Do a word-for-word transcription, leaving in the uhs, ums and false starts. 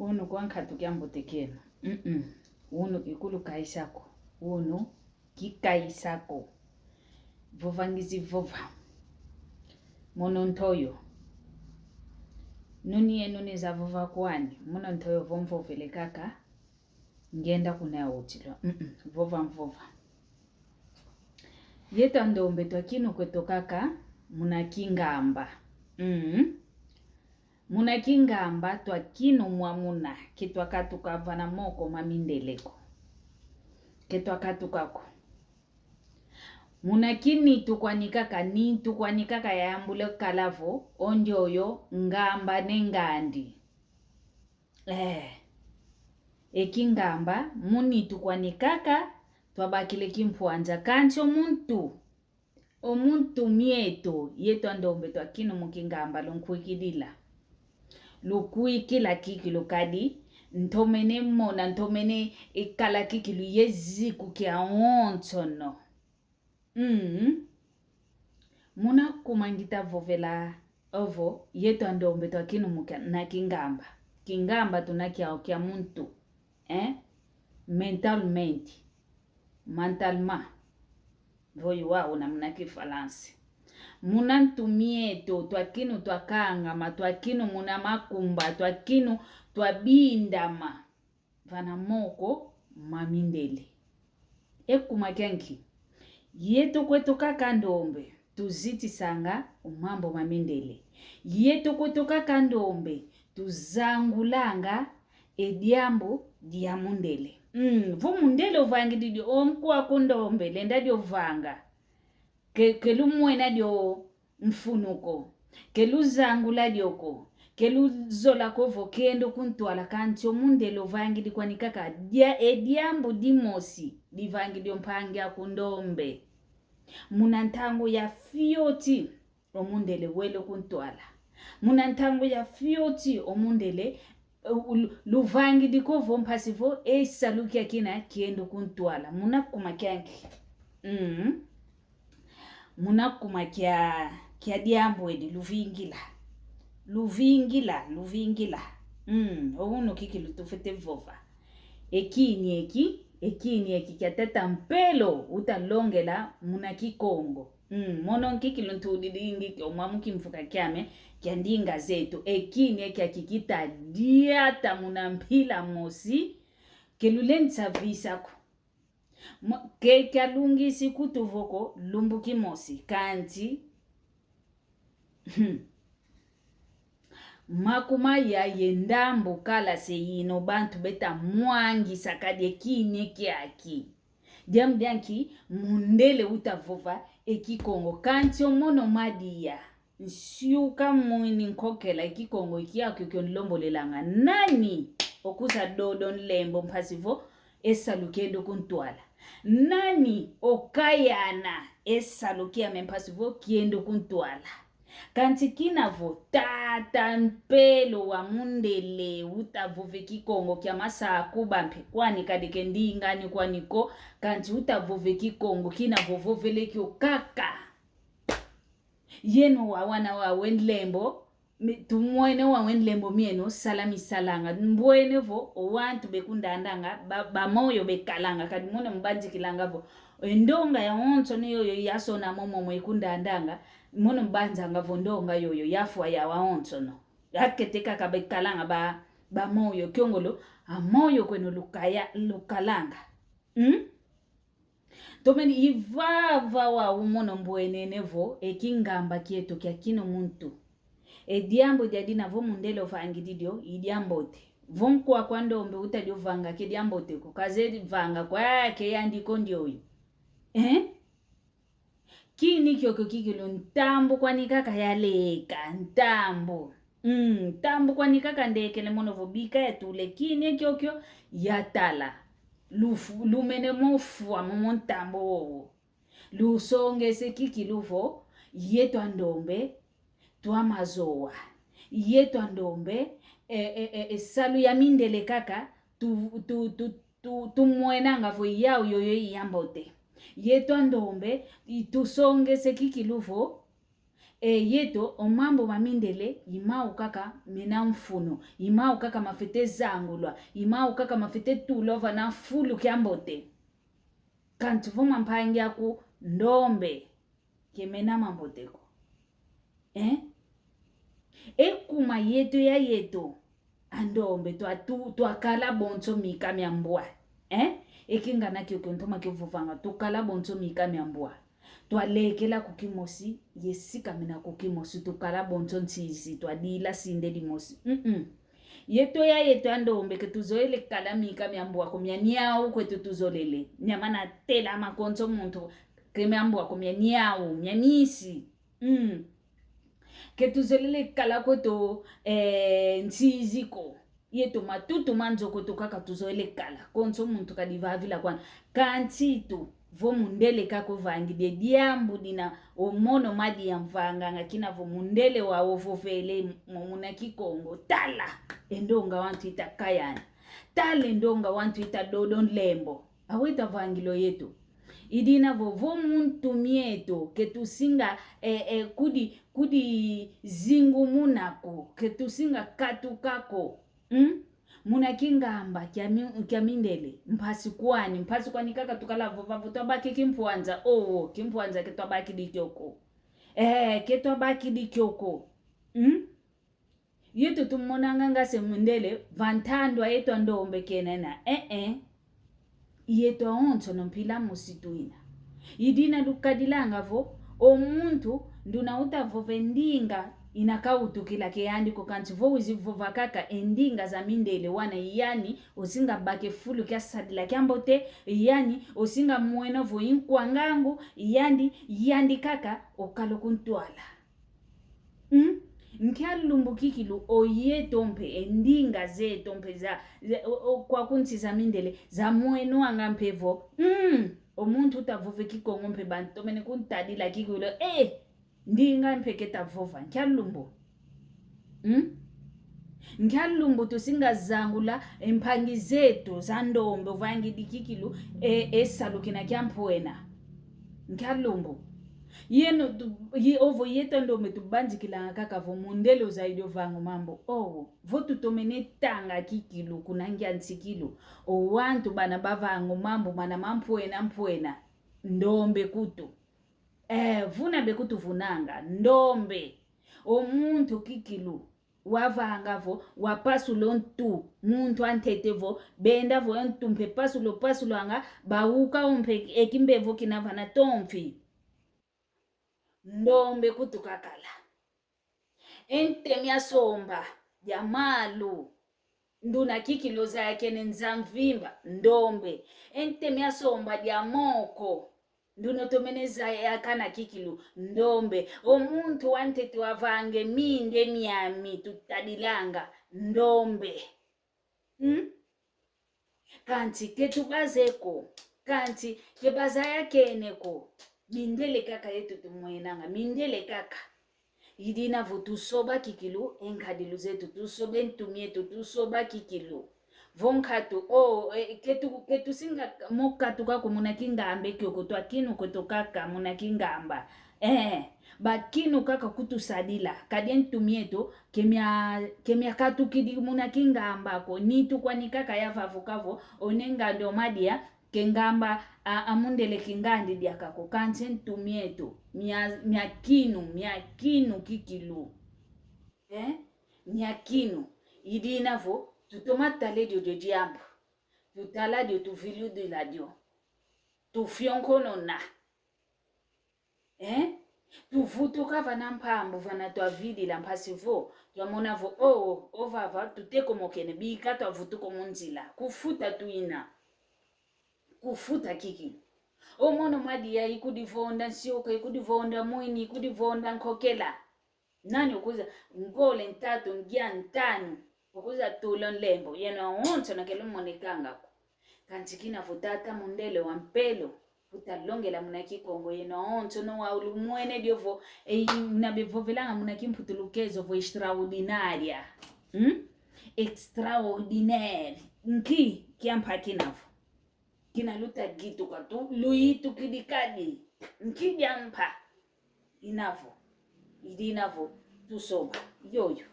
Unu kwa nkatu kia mbote kieno. Mm-mm. Unu kikulukaisa ko. Unu kikaisa ko. Vova ngizi vova. Mono ntoyo. Nuni ye nuni za vova kwani. Mono ntoyo vo mvovele kaka. Ngenda kuna ya utilwa. Mm-mm. Vova mvova. Yeto andombe twa kinu kweto kaka muna kingamba. Mm. Muna kingamba twa kinu mwa muna, ke twa katuka vana moko ma mindele ko. Ke twa katuka ko. Muna kinitu kwani kaka, nitu kwani kaka yayambula kala vo, o ndioyo ngamba ne ngandi. Eh. E kingamba, mu nitu kwani kaka, twabakila kimpwanza, kansi o muntu. O muntu mieto, yeto andombe twa kinu mu kingamba lunkwikilila. Lukwikila kikilu kadi, ntomene mona, ntomene ikala kikilu ye ziku kiawonsono. Mm. Muna kuma ngita vovela ovo, yeto andombe twa kinu mu kia-, na kingamba. Kingamba tuna kiau kia muntu. Eh? Mentalmente. Mentalement. Vo yuwa una muna kifalansi. Muna ntu mieto, twa kinu twa kangama, twa kinu muna makumba, twa kinu twa bindama. Vana moko ma mindele. E kuma kia nki? Yeto kweto kaka ndombe, tuzitisanga o mambu ma mindele. Yeto kweto kaka ndombe, tuzangulanga e diambu dia mundele. Mm, vo mundele uvangidi dio, o nkwaku ndombe, lenda dio vanga. Ke, ke lumwena dio mfunu ko, ke luzangula dio ko, ke luzola ko vo kienda ku ntwala, kansi o mundele uvangidi kwani kaka dia, e diambu dimosi divangidi o mpangi aku ndombe. Muna ntangu ya fioti, o mundele wele ku ntwala. Muna ntangu ya fioti, o mundele, eh, u-, lu-, luvangidi ko vo mpasi vo, e salu kiakina kienda ku ntwala. Muna kuma kia nki? Mm. Muna kuma kia, kia diambu edi luvingila. Luvingila, luvingila. Mm, o unu kikilu tufwete vova. E kini eki, e kini eki kia tata Mpelo utalongela muna Kikongo. Mm, mono nkikilu ntudidingi o mwamu kimvuka kiame kia ndinga zeto. E kini eki aki kita diata muna mpila mosi, ke lulendisa visa ko. Mo-, ke kialungisi kutu vo ko lumbu kimosi, kansi. Hmm. Makuma ya ye ndambu kala se yino bantu beta mwangisa kadi e kini kiaki. Diambu dia nki? Mundele utavova e Kikongo. Kansi o mono madia. Nsiuka mwini nkokela e Kikongo kiakiokio nlombolelanga. Nani okusa dodo nlembo mpasi vo e salu kienda ku ntwala? Nani okayana e salu kiame mpasi vo kienda ku ntwala? Kansi kina vo tata Mpelo wa mundele utavova e Kikongo kia masakuba mpe kwani kadi ke ndinga ani kwani ko, kansi utavova e Kikongo kina vo vovele kio kaka. Yeno wawana wawe nlembo, mi-, tumwene wawe nlembo mieno sala misalanga. Mbwene vo, o wantu bekundandanga, ba, ba moyo bekalanga, kadi mono mbanzikilanga vo, e ndonga yawonsono yoyo yasona momo mwekundandanga, mono mbanzanga vo ndonga yoyo yafwa yawawonsono. Akete kaka bekalanga ba, ba moyo kiongolo, a moyo kweno lukaya, lukalanga. Hmm? Tomeni ivava wau mono mbwenene vo, e kingamba kieto kia kino muntu. E diambu dia dina vo mundele ovangidi dio, i diambote. Vo nkwa kwa ndombe uta dio vanga ke diambote ko, kazedi vanga kwa ke yandi ko ndioyo. Eh? Kini kiokio kikilu ntambu kwani kaka yaleka, ntambu. Mm, ntambu kwani kaka ndekele mono vo bika yatule kini kiokio yatala. Lufu-, lumene mofwa momo ntambu wowo. Lusongese kikilu vo, yeto andombe, twa mazowa. Yeto andombe, e, e, e, e, salu ya mindele kaka, tu, tu, tu, tu, tumwenanga vo yau yoyo i yambote. Yeto andombe, i tusongese kikilu vo, E yeto, o mambu ma mindele, i mau kaka mena mfunu, i mau kaka mafwete zangulwa, i mau kaka mafwete tulwa vana fulu kiambote. Kansi vo mampangi aku ndombe, ke mena mambote ko. Eh? E kuma yeto ya yeto, andombe twa tu-, twakala bonso mika mia mbwa. Eh? E kingana kiokio ntoma kiovovanga, tukala bonso mika mia mbwa. Twalekela ku kimosi, ye sikamena ku kimosi, tukala bonso nsizi, twadila sinde dimosi. Mm-mm. Yeto ya yeto andombe ke tuzolele kala mika mia mbwa ko, mia niau kweto tuzolele. Mia mana tela makonso muntu, ke mia mbwa ko, mia niau, mia misi. Mm. Ke tuzolele kala kweto, eh, nsizi ko. Yeto matutu ma nzo kweto kaka tuzolele kala. Konso muntu kadivavila kwani. Kansi tu, vo mundele kaka ovangidi e diambu dina o mono madia mvanganga kina vo mundele wau ovovele mo muna Kikongo. Tala! E ndonga wantu ita kayana. Tala e ndonga wantu ita dodo nlembo. Aweto avangila o yeto. Idina vo, vo mu ntu mieto, ke tusinga, eh, eh, kudi, kudi zingumuna ko, ke tusinga katuka ko. Mm? Muna kingamba kia mi-, kia mindele, mpasi kwani, mpasi kwani kaka tukala vova vo twabaki kimpwanza, oh, kimpwanza ke twabakidi kio ko. Eh, ke twabakidi kio ko. Mm? Yeto tumonanga ngase mundele, va ntandwa yeto andombe kenena. Eh, eh. Yeto awonsono mpila mosi tuina. Idina lukadilanga vo, o muntu, nduna uta vova e ndinga ina kautukila ke yandi ko kansi vo wizi vova kaka e ndinga za mindele wana yani, osinga baka e fulu kia sadila kiambote, yani, osinga mwena vo i nkwa ngangu, yandi, yandi kaka, okala kuntwala. Mm? Nkia lumbu kikilu o yeto mpe, e ndinga zeto mpe za, za, o, o, kwa kunsi za mindele, za mwenwanga mpe vo. Mm? O muntu uta vova e Kikongo mpe bantomene kuntadila kikilu. Eh! Ndinga mpe keta vova. Nkia lumbu? Mm? Nkia lumbu tusinga zangula e mpangi zeto za ndombe ovangidi kikilu, e, e salu kina kia mpwena? Nkia lumbu? Yeno tu, yi, ovo yeto andombe tubanzikilanga kaka vo mundele ozayidi ovanga o mambu. Owo, vo tutomene tanga kikilu, kuna ngia nsikilu. O wantu bana bavanga o mambu, mana ma mpwena, mpwena. Ndombe kutu. Eh, vuna be kutuvunanga. Ndombe. O muntu kikilu. Wavanga vo, wapasula o ntu, muntu antete vo, benda vo e ntu mpe pasula opasulanga, bauka o mpe e kimbevo kina vana tomfi. Ndombe kutu kakala. E ntemi asomba, dia malu. Nduna kikilu ozayakene nza mvimba, ndombe. E ntemi asomba, dia moko. Nduna otomene zayakana kikilu, ndombe. O muntu wantete wavanga e minde miami tutadilanga, ndombe. Hmm? Kansi ke tubaze ko, kansi ke bazayakene ko. Mindele kaka yeto tumwenanga, mindele kaka. Idina vo tusoba kikilu, e nkadilu zeto tusoba, e ntu mieto tusoba kikilu. Vo nkatu, oh, eh, ke tu, ke tusinga mo katuka ko muna kingamba e kiokio, twakinu kweto kaka muna kingamba. Eh, bakinu kaka kutusadila, kadi e ntu mieto, ke mia, ke miakatukidi muna kingamba ko, nitu kwani kaka yavavuka vo, o ne ngandi o madia, ke ngamba a, a mundele kingandi diaka ko, kansi e ntu mieto, mia, miakinu, miakinu kikilu. Eh? Miakinu. Idina vo, tutoma tala e dio dio diambu. Tutala dio, tuviludila dio. Tufionkonona. Eh? Tuvutuka vana mpambu, vana twavidila mpasi vo. Twamona vo, oh, ovava, tutekomokene, bika twavutuka o mu nzila. Kufuta tuina. Kufuta kiki. O mono madia ikudivonda nsioka, ikudivonda mwini, ikudivonda nkokela. Nani okwiza, ngole, ntatu, ngia, ntanu, okwiza tula nlembo, yeno awonso na kele monekanga ko. Kansi kina vo tata mundele wa mpelo, utalongela muna Kikongo, yeno awonso no wa ulumwene dio vo, e, na bevovelanga muna Kimputu Lukezo vo extraordinária. Hmm? Extraordinário. Nki, kiampa kina vo. Kina luta gituka tu, luitukidi kadi. Nki diampa. Ina vo. Idina vo, tusoba, yoyo.